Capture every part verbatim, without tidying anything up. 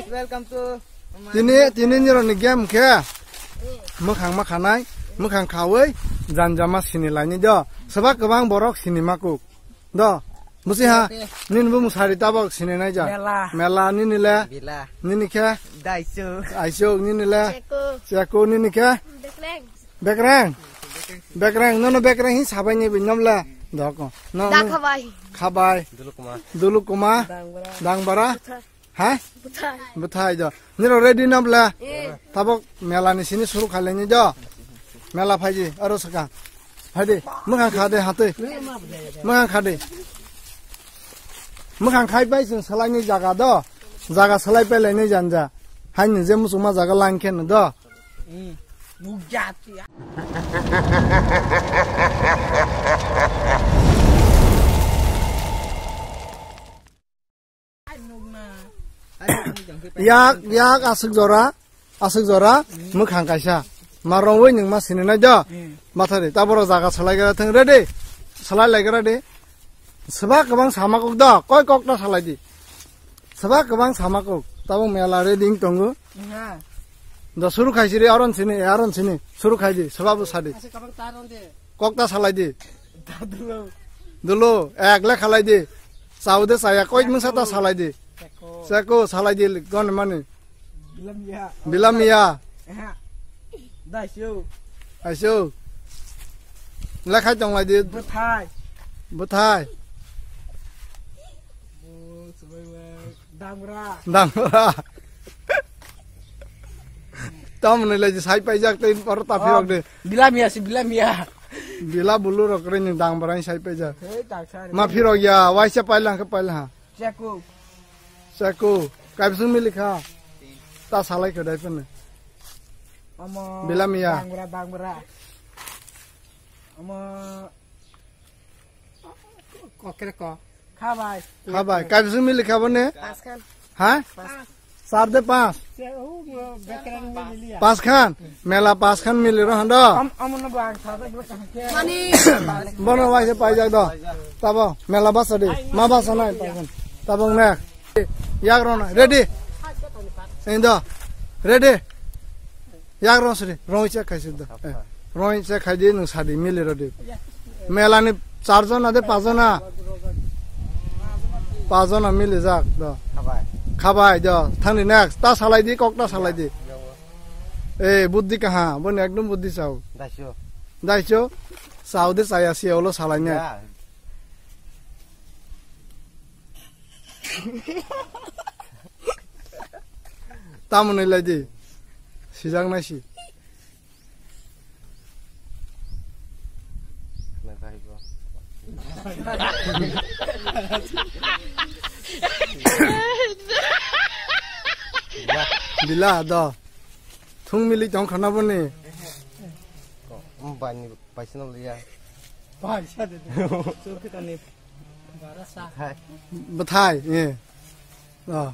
Welcome to Tini, tini nirokni game khe mwkhang ma khanai, mwkhang khawi janjama sini laini do. Swbak kwbang borok sini makuk. Do. Musi ha, nini bo musari tabok sini nai ja. Mela. Mela nini le. Bila. Nini khe. Daisu. Aisuk nini le. Cheku. Cheku nini khe. Bekreng. Bekreng. Bekreng. Nono bekreng hi sabai ni binom le. Doko. No, no. Khabai. Khabai. Dulukuma. Dulukuma. Dangbara. Dangbara. Bwthai. Ha? Bwthai. Bwthai jo. Nirok ready na bla? Eh. Tabok mela ni sini suru khalai ni jo. Mela phaiji, aro saka. Phaidi, mwkhang kha de hatwi. Mwkhang kha de. Mwkhang khai pai chwng salai ni jaga do. Jaga salai pai lai ni janja. Hai ni je muchungma jaga line khe no do. Hmm. Bukjat ya. Yak, yak, aswk jora, aswk jora, mwkhang kaisa. Ma rongwi nwng ma sini nai do. Hmm. Mathari, taboro jaga salai gra thang ready. Salai lai gra de. Swbak kwbang sama kok do, koi kok ta salai di. Swbak kwbang sama kok, tabok mela ready wng tongo. Nga. Do suru khai siri aron sini, aron sini, suru khai di, swbak bo sadi. Asa kabak ta ron de. Kok ta salai di. Dulo. Dulo, ek le khalai di. Chao de chaya, koi mungsa ta salai di. Seko. Seko, salai di, gon mani. Bilamia. Bilamia. Aha. Daisyo. Aisyo. Lekhai tong lai di. Bwthai. Bwthai. Bo, subai bai. Dangra. Dangra. Tamni lai di sai paijak tei oro ta phirok de. Bilamia si bilamia. Bila bulu rok reni dangbra sai paijak. Hei, tak sari. Ma phirok ya, waisa paila hangke paila ha. Chaku. Chaku. Kaibsung milikha. Ta salai khe dai phene. Omo. Bilamia. Dangbra, dangbra. Omo. Kokre ko. Khabai. Khabai. Kaibsung milikha bone? Paskhan. Ha? Pas. Sar de pas. Paskhan. Mela paskhan mili ro hando. Mani. Bono waisa paijak do. Tabo mela basa de. Ma basa nai paskhan. Tabo ne. Yak ro na. Ready. Indo. Ready. Yak ro sri. Roi che khai sri do. Roi che khai di nwng sadi mili ro di. Mela ni char jona de pas jona. Pas jona mili jak do. Khabai. Khabai do. Thangni next. Ta salai di, kok ta salai di. Eh, buddhi kaha? Boni ekdom buddhi chao. Daicho. Daicho. Chao de chaya si olo salai ne. Ya. Tamoni lai di. Sijak nai si. Bila do. Thung mili tong khana boni. Bani paisa no liya. Paisa de. Chukitani. Hai. Bwthai, eh. Oh.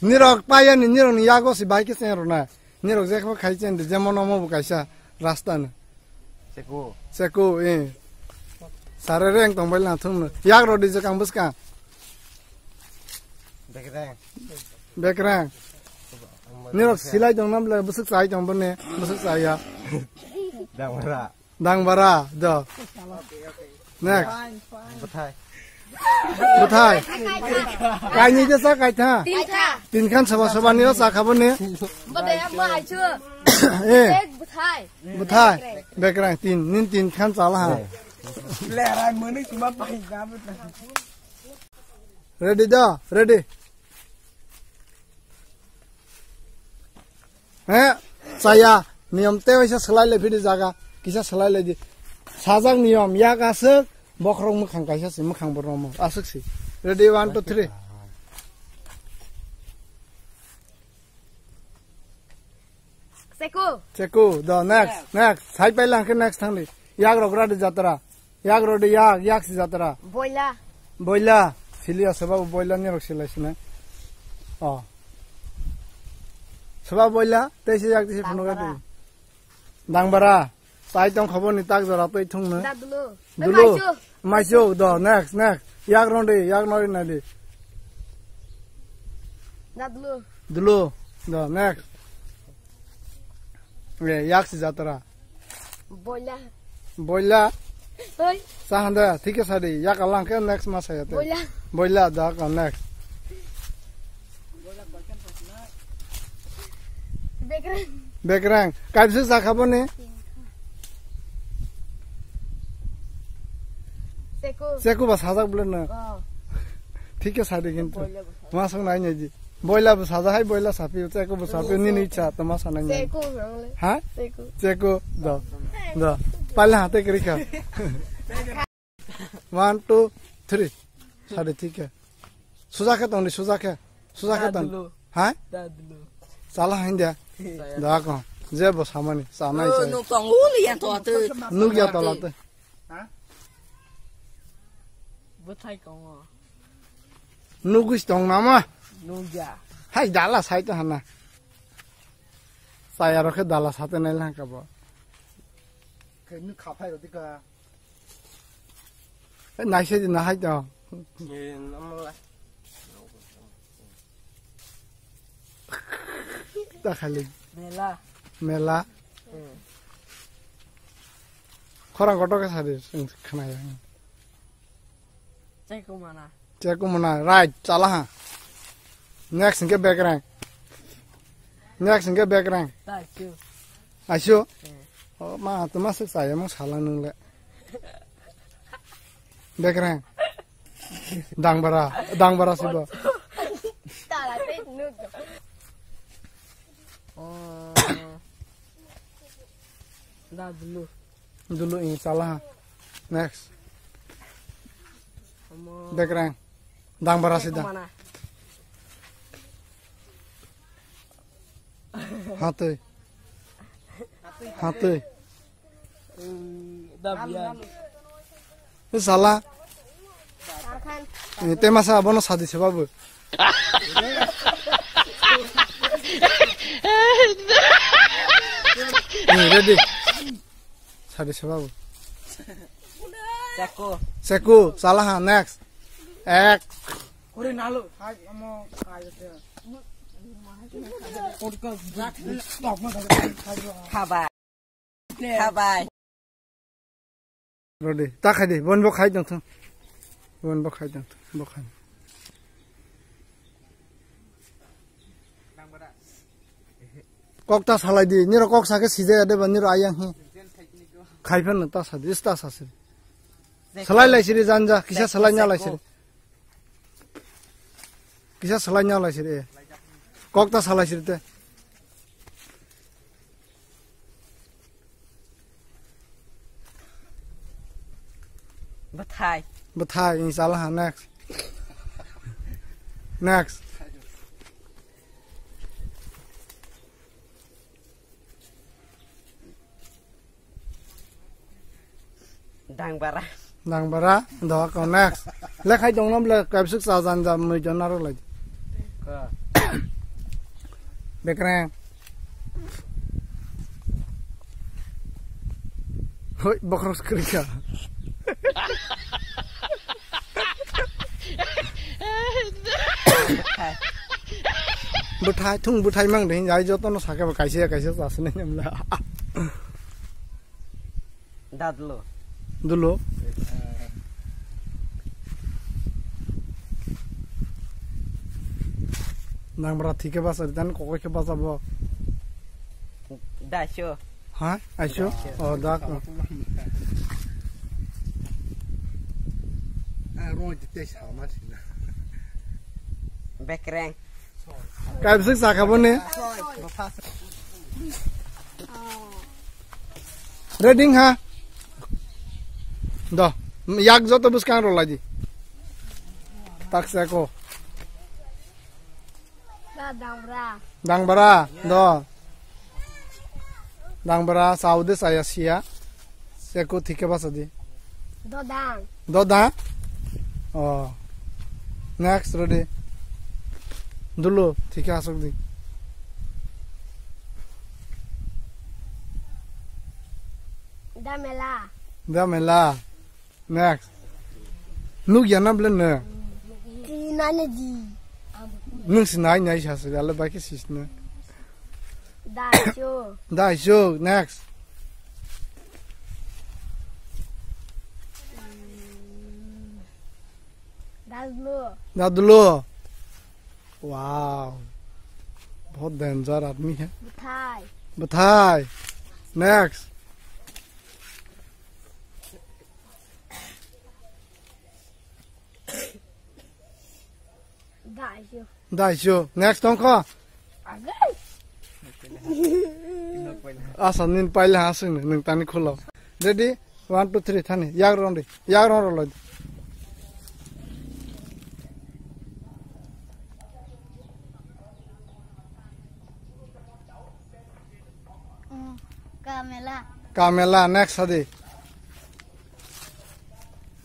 Nirok payani, nirok ni yago si bai khe chen rona. Nirok jekbo khai chen de, jemon omo bo kaisa rasta no. Seko. Seko, eh. Sare reng tong bai lang thung no. Yak rodi je kang bwskang. Bekreng. Bekreng. Nirok silai tong nam le bwswk chai tong bone, bwswk chai ya. Dang bara. Dang bara, do. Next. Bwthai. Bwthai. Kaini je sa kaitha? Tin kha. Tin khan saba saba ni sa kha boni. Bwthai ang ma aichu. Eh. Ek bwthai. Bwthai. Bekrang tin, nin tin khan chala ha. Lerai mani suma pai ga bwthai. Ready do? Ready. He, chaya, niyom tei waisa swlai lai phidi jaga, kisa swlai lai di. Sajak niyom, yak aswk, bokhorok mwkhang kaisa si, mwkhang bo romo, aswk si. Ready, one, two, three. Seku. Seku, do, next, next. Sai paila hwnkhe next thangdi. Yak rok radi jatra. Yak rodi yak, yak si jatra. Boila. Boila. Sili asaba boila ni rok silai sina. Oh. Saba boila, tei si yak tei si phunuk ati. Dangbara. Dangbara. Tai tong khobo ni tak jora tei thung na. Da dulu. Dulu. Maisu. Maisu, do, next, next. Yak rodi, yak nori nadi. Nadlu. Dulu. Do, next. Eh, yak si jatra. Boila. Boila. Oi. Sa handa, thik khe sadi. Yak alang khe next ma saya te. Boila. Boila, da ka next. Bekreng. Bekreng. Kaibsu sa kha boni? Seku. Seku ba sajak bole na. Oh. Thik khe sadi kintu. Boila ba sajak. Ma song nai nai di. Boila bo saja hai, boila sapi, cheko bo sapi, nini ichha, toma sanai nai. Cheko nangle. Ha? Cheko. Cheko, do. Do. Pala hate kri kha. One, two, three. Sadi thik khe. Suja khe tong di, suja khe. Suja khe tong. Dadulu. Ha? Dadulu. Chala hain dia. Saya. Da ko. Je bo samani, sanai Oh, sai. Nuk tong uli yang to ate. Nuk ya to late. Ha? Bwthai kongo. Nugwi tong nama? Nugya. Hai dala sai to hana. Saya rokhe dala sate nai lang ka bo. Khe nuk khaphai rodi ka. Eh, nai se na hai to. Eh, namla. Ta khali. Mela. Mela. Hmm. Khorang kotor khe sadi, khna ya. Chekumana. Chekumana, right, chala ha. Next hingke bekrang. Next hingke bekrang. Thank you. Aisu. Eh. Oh, ma, tuma sik saya mung salang nung le. Bekrang. Dangbara, dangbara sibo. Tala te nuk. Oh. Da dulu. Dulu ini salah. Next. Omo. Bekrang. Dang bara sida. Mana? Hatui. Hatui. Hmm, da biya. Ini salah. Ini tema sa abono sadi sebabu. Ini ready. Sadi sebabu. Seko. Seko, salah ha, next. Ek. Kore nalo, hai, amo, hai, Khabai. Khabai. Ready. Ta khai di, bon bo khai dong thung. Bon bo khai dong thung, bo khai. Kok ta salai di, niro kok sake sijaya de ba niro ayang hi. Khai phan ta sa di, ta sa se. Salai lai siri janja, kisa salai nya lai siri. Kisa salai nya lai siri. Kok ta salai siri te. Bwthai. Bwthai, inshallah, next. Next. Dangbara. Dangbara, do ko next. Lekhai dong nom le kaibsuk sa jan jam mui jon aro lai. Ka. Bekreng. Hoi, bokhros krika. Bwthai, thung bwthai mang de, ai joto no sake ba kaisa kaisa chasne nyamla. Dadlo. Dulo. Nang bra thike basa dan kokoi ke basa bo. Daisho. Ha? Aisho? Daisho. Oh, da ko. Ah, rong jite sama sina. Bekreng. Kaibsik sakha boni. Ready ha? Do. Yak joto bwskang rw lai di. Taksa ko. Da dangbra. Dangbra, do. Dangbra, saudi saya sia. Seko thike basa di. Dodang. Dodang? Oh. Next, ready. Dulu, thike asok di. Damela. Damela. Next. Nuk ya na blen ne? Ti nane di. Nung si nai nai sa se, ale bai khe sis na. Daiso. Daiso, next. Dadlo. Dadlo. Wow. बहुत डेंजर आदमी है। Bwthai. Bwthai. Next. Daisu. Daisu. Next tongkho. Agai. Asa nin paila ha sung nung tani khulo. Ready? One, two, three, thani. Yak rong di. Yak rong rolo. Mm, Kamela. Kamela, next hadi.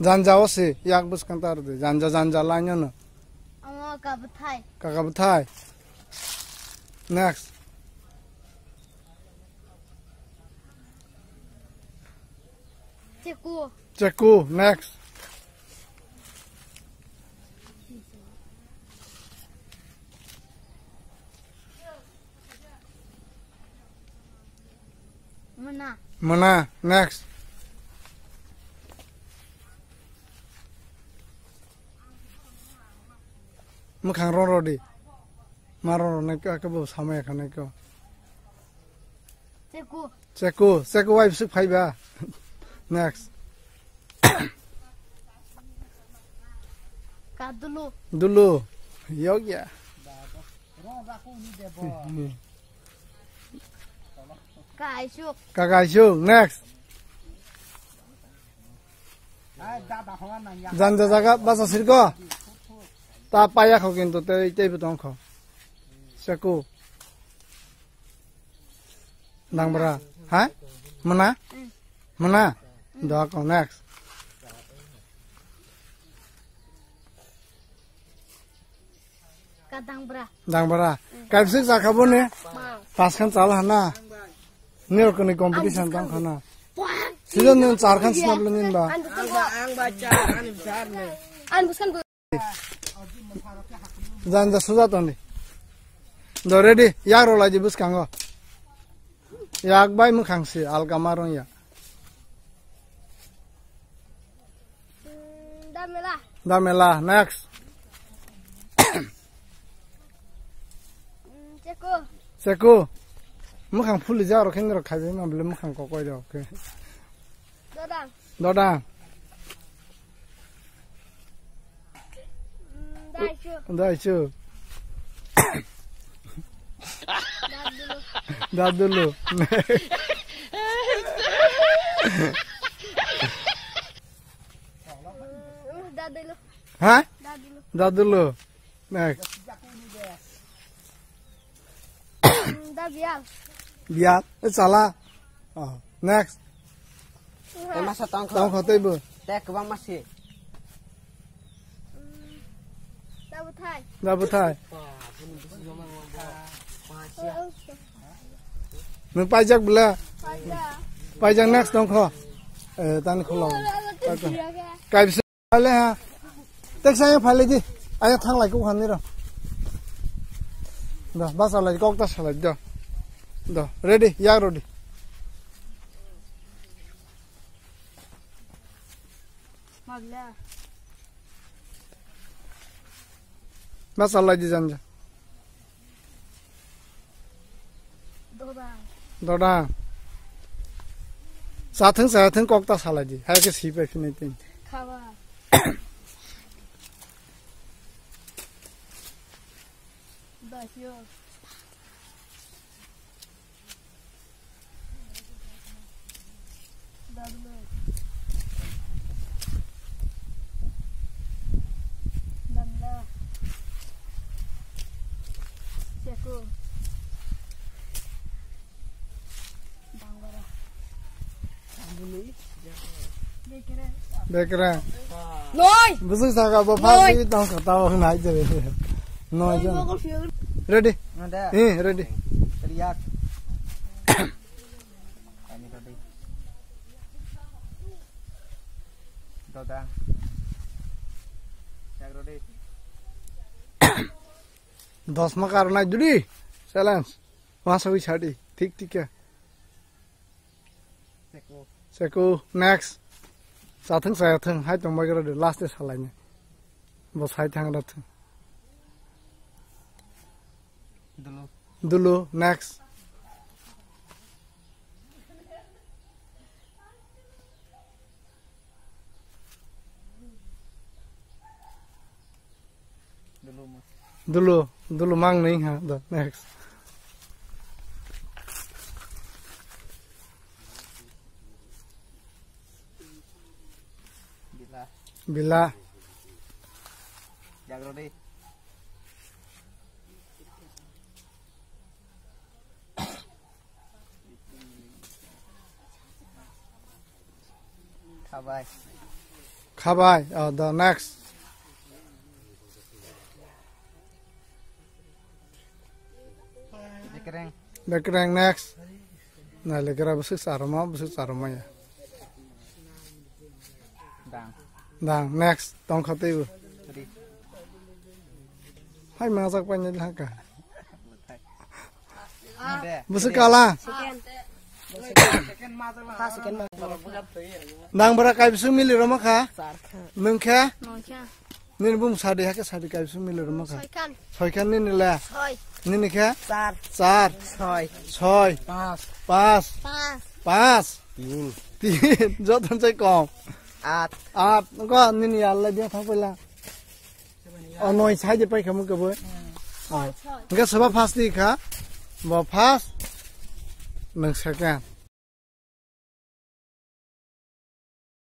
Janja o si, yak bwskang tar di. Janja, janja line no. Amo Kabwthai. Kaka bwthai. Next. Cheku. Cheku, next. Mona. Mona, next. Mwkhang rong rodi. Ma rong rok nai khe bo samaya kha nai khe. Cheku. Cheku, cheku wai bwswk phaiba. Next. Kadulu. Dulu. Yogya. Kaisuk. Kakaisuk. Next. Janja jaga basa sirko. Ta paya kho kintu tei tei butong kho. Cheku. Dangbra. Ha? Mona? Mona? Dok, next. Ka dangbra. Dangbra. Kaibsik jakha bo ne? Pas khan chal hana. Nirok ni competition tang khana. Season ni char khan snap le nin ba. Ang ba, ang ba char, ang ba char ne. Ang busan. Janja suja toni. Do ready, yak rok lai di bwskango. Yak bai mwkhang si, alka ma rong ya. Mm, Damela. Damela, next. Mm, Cheku. Cheku. Mwkhang phuli ja rok khe nirok khai bai ma bole mwkhang kokoi rok khe. Dodang. Dodang. Mm, Daichu. Daichu. Dadulu. Dadulu. Mm, Dadulu. Ha? Dadulu. Dadulu. Next. Mm, Da Bial. Bial. E chala. Oh, next. Tei masa tong kho. Tong kho tei bo. Tei kwbang masi. Mm, Da Bwthai. Da Bwthai. Nwng paijak bwle? Paijak. Paijak next tong kho. Eh, tani khulo. Kaibisa. Phale ha. Tek saya phale di. Aya thang lai ko han ni ro. Da, basa lai kok ta salai do. Do, ready, yak rodi. Magla. Basa lai di janja. Dodang. Dodang. Sathwng, sathwng kok ta salai di. Hai khe si pai phinai tin. Khawa. Dasyo. Dadlo. Damla. Cheku. Dangbara. Bekreng. Noi. Bwswk saka bo phai tong kha tao nai jere. Noi jon. Ready? Nada. Eh, ready. Riak. Kami ready. Doda. Siap ready. Dos ma kar nai dudi. Challenge. Masa wi sadi. Thik thik ya. Seko. Seko. Next. Sathung sayathung. Hai tong bai gra de. Last de salai ne. Bo sai thang ra thung. Dulu. Dulu. Next. Dulu, dulu mang nai ha, da, next. Bila. Bila. Jagrodi. Khabai. Khabai. Oh, the next. Bekreng. Bekreng next. Na lekera busuk saroma, busuk saroma ya. Dang. Dang next. Tong khatui bu. Three. Hai majak pai ni laka. Busuk kala. Nang bara kai busuk mili roma kha. Nung khe. Nini bung sadi hake sadi kai busuk mili roma kha. Soikhan. Soikhan nini le. Soi. Nini khe. Char. Char. Soi. Soi. Pas. Pas. Pas. Pas. Tin. Tin. Joton sai kom. At. At. Ko nini yalla dia thang pela. O noi sai de pai kamu kabo. Soi, soi. Enggak sebab pasti kha. Bo pas. Nung second.